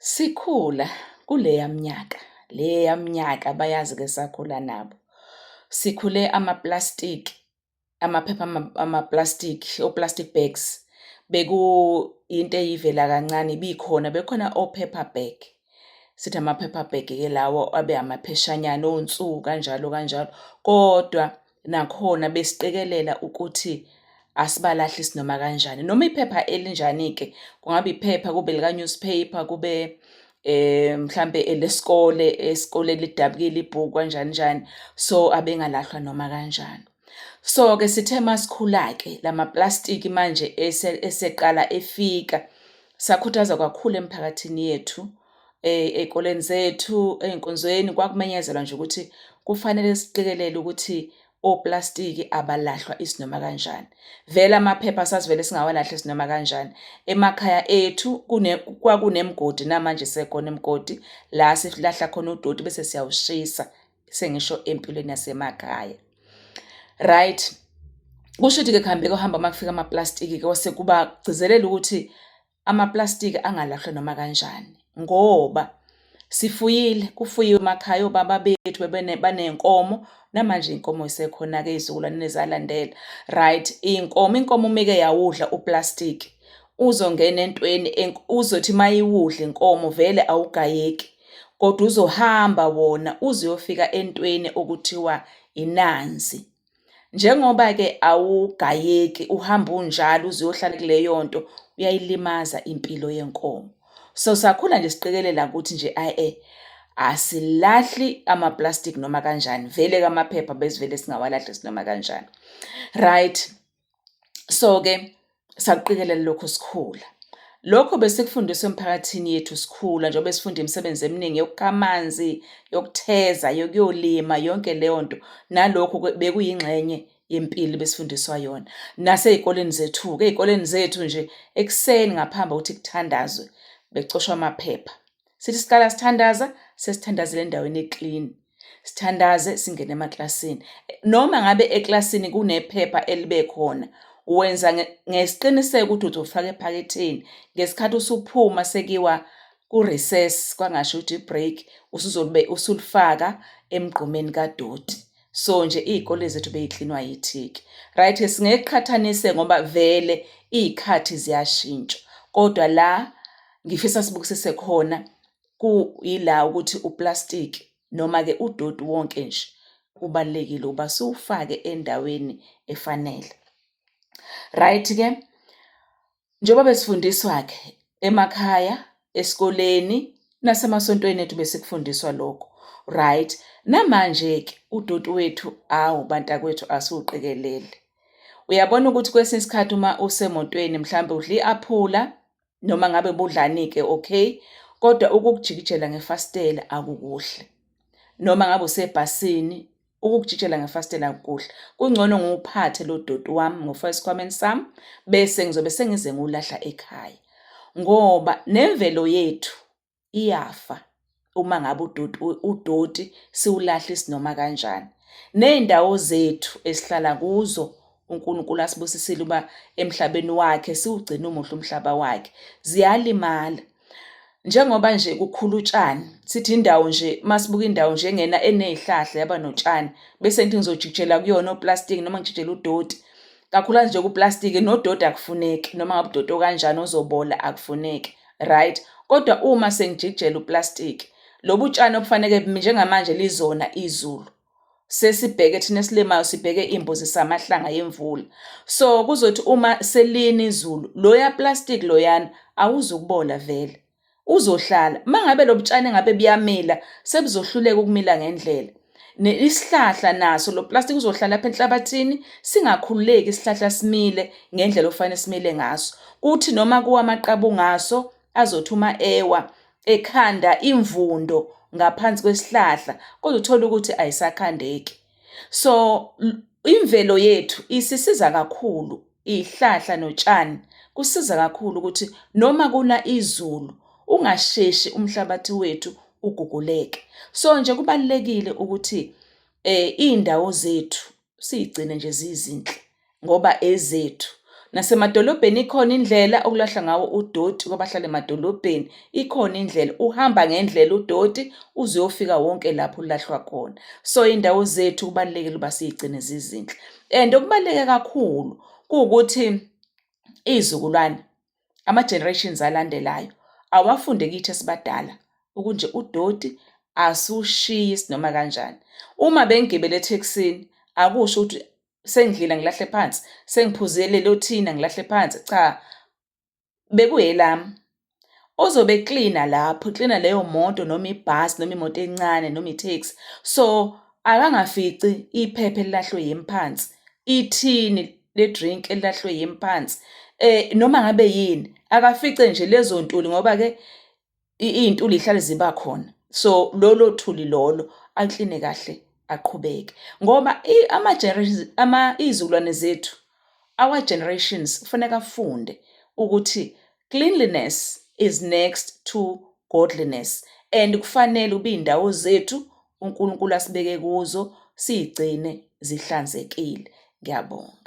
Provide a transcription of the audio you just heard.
Sikhula kuleya minyaka, leya minyaka bayazi-ke sakhula nabo. Sikhule amaplastiki, amaphepha amaplastiki, o-plastic bags bekuyinto eyivela kancane ibikhona, bekukhona o-paper bag. Sithi ama-paper bag-ke lawo abe amapheshanyana onsu kanjalo kanjalo. Kodwa nakhona besiqikelela ukuthi asibalahli isinoma kanjani. Noma iphepha elinjani-ke, kungaba iphepha kube elika-newspaper, kube mhlampe elesikole, esikoleni lidabukile ibhuku kanjani njani, so abengalahlwa noma kanjani. So-ke sithe masikhula-ke lama plastiki manje eseqala efika, sakhuthazwa kakhulu emiphakathini yethu, ey'koleni zethu, ey'nkonzweni kwakumenyezelwa nje ukuthi kufanele siqikelele ukuthi oplastiki abalahlwa isinoma kanjani. Vele amaphepha sasivele singawalahli isinoma kanjani. Emakhaya ethu kwakunemigodi namanje isekhona imigodi la silahla khona udoti bese siyawushisa, sengisho empilweni yasemakhaya. Right, kusho ukuthi-ke kuhambe kuhamba uma kufika amaplastiki-ke kwase kuba kugcizelela ukuthi amaplastiki angalahlwa noma kanjani ngoba sifuyile, kufuyiwe emakhaya obaba bethu baney'nkomo namanje iy'nkomo zisekhona-ke ey'zukulwaneni ezalandela. Right, iy'nkomo, inkomo uma ike yawudla uplastiki uzongena entweni uzothi uma iwudla inkomo vele awugayeki kodwa uzohamba wona uze uyofika entweni okuthiwa inanzi. Njengoba-ke awugayeki uhamba unjalo uze uyohlala kuleyo nto, uyayilimaza impilo yenkomo. So sakhula nje siqikelela ukuthi nje ae asilahli amaplastiki noma kanjani, vele-ke amaphepha besivele singawalahli noma kanjani. Right, so-ke sakuqikelela lokho sikhula. Lokho besikufundiswa emphakathini yethu sikhula njengoba sifunda imisebenzi eminingi yokukha amanzi, yokutheza, yokuyolima, yonke leyo nto. Nalokhu bekuyingxenye yempilo ebesifundiswa yona. Nasey'koleni zethu-ke, ey'koleni zethu nje ekuseni ngaphambi kokuthi kuthandazwe bekucoshwa amaphepha. Sithi siqala sithandaza, sesithandazela endaweni e-clean. Sithandaze singene emaklasini. Noma ngabe eklasini kunephepha elibe khona, wenza ngesiqiniseko ukuthi uzofaka ephaketheni. Ngesikhathi usuphuma sekuyiwa ku-recess, kwangasho ukuthi i-break, usuzobe usulifaka emgqomeni kadoti. So nje iy'kole zethu beyiklinwa yithi-ke. Right, singeke ngoba vele iy'khathi ziyashintsha, kodwa la ngifisa sibukisise khona kuyila ukuthi uplastiki noma-ke udoti wonke nje kubalulekile ukuba siwufake endaweni efanele. Right-ke, njengoba besifundiswa-ke emakhaya, esikoleni nasemasontweni ethu besikufundiswa lokho, right. Namanje-ke udoti wethu, awu bantakwethu asiwuqikelele. Uyabona ukuthi kwesinye isikhathi uma usemotweni mhlampe udla i-aphula noma ngabe budlani-ke okay, kodwa ukukujikijela ngefasitela akukuhle. Noma ngabe usebhasini ukukujikijela ngefasitela akukuhle. Kungcono ngiwuphathe lo doti wami ngiwufake esikhwameni sami bese ngizobe sengize ngiwulahla ekhaya. Ngoba nemvelo yethu iyafa uma ngabe udoti udoti siwulahla isinoma kanjani. Ney'ndawo zethu esihlala kuzo uNkulunkulu asibusisile uba emhlabeni wakhe siwugcine umuhle umhlaba wakhe, ziyalimala. Njengoba nje kukhula utshani, sithi indawo nje masibuka indawo nje engena eney'hlahla yaba notshani bese ngithi ngizojikijela kuyona oplastiki noma ngijikijele udoti. Kakhulukazi nje kuplastiki nodoti akufuneki noma ngabe udoti okanjani ozobola akufuneki, right. Kodwa uma sengijikijela uplastiki, lobu tshani obufaneke njengamanje lizona izulu, sesibheke thina esilimayo sibheke iy'mbuzi samahlanga yemvula. So kuzothi uma selina izulu, loya plastic loyana awuzukubola vele, uzohlala. Uma ngabe lobu tshani engabe buyamila, sebuzohluleka ukumila ngendlela. Isihlahla naso lo plastic uzohlala lapha enhlabathini, singakhululeki isihlahla simile ngendlela okufanele simile ngaso. Kuthi noma kuwa amaqabunga aso, azothi uma ewa ekhanda imvundo ngaphansi kwesihlahla kodwa uthole ukuthi ayisakhandeki. So imvelo yethu isisiza kakhulu, iy'hlahla notshani kusiza kakhulu ukuthi noma kuna izulu ungasheshi umhlabathi wethu uguguleke. So nje kubalulekile ukuthi iy'ndawo zethu siy'gcine nje zizinhle ngoba ezethu. Nasemadolobheni ikhona indlela okulahlwa ngawo udoti kwabahlala emadolobheni, ikhona indlela, uhamba ngendlela udoti uze uyofika wonke lapho ulahlwa khona. So iy'ndawo zethu kubalulekile ukuba siy'gcine zizinhle and okubaluleke kakhulu kuwukuthi iy'zukulwane, ama-generations alandelayo awafunde kithi esibadala ukunje udoti asiwushiyi isinoma kanjani. Uma bengigibele ethekisini akusho ukuthi sengidlile angilahle phansi, sengiphuze lelo thini angilahle phansi, cha bekuyelami. Ozobe eklina lapho, eklina leyo moto noma ibhasi noma imoto encane noma itheksi. So akangafici iphepha elilahlwe yimi phansi, ithini le-drink elilahlwe yimi phansi, noma ngabe yini, akafice nje lezo ntuli ngoba-ke iy'ntuli y'hlale ziba khona. So lolo thuli lolo akline kahle aqhubeke ngoba ama-generations iy'zukulwane zethu, our generations kufaneke afunde ukuthi cleanliness is next to godliness and kufanele ube iy'ndawo zethu uNkulunkulu asibeke kuzo siy'gcine zihlanzekile. Ngiyabonga.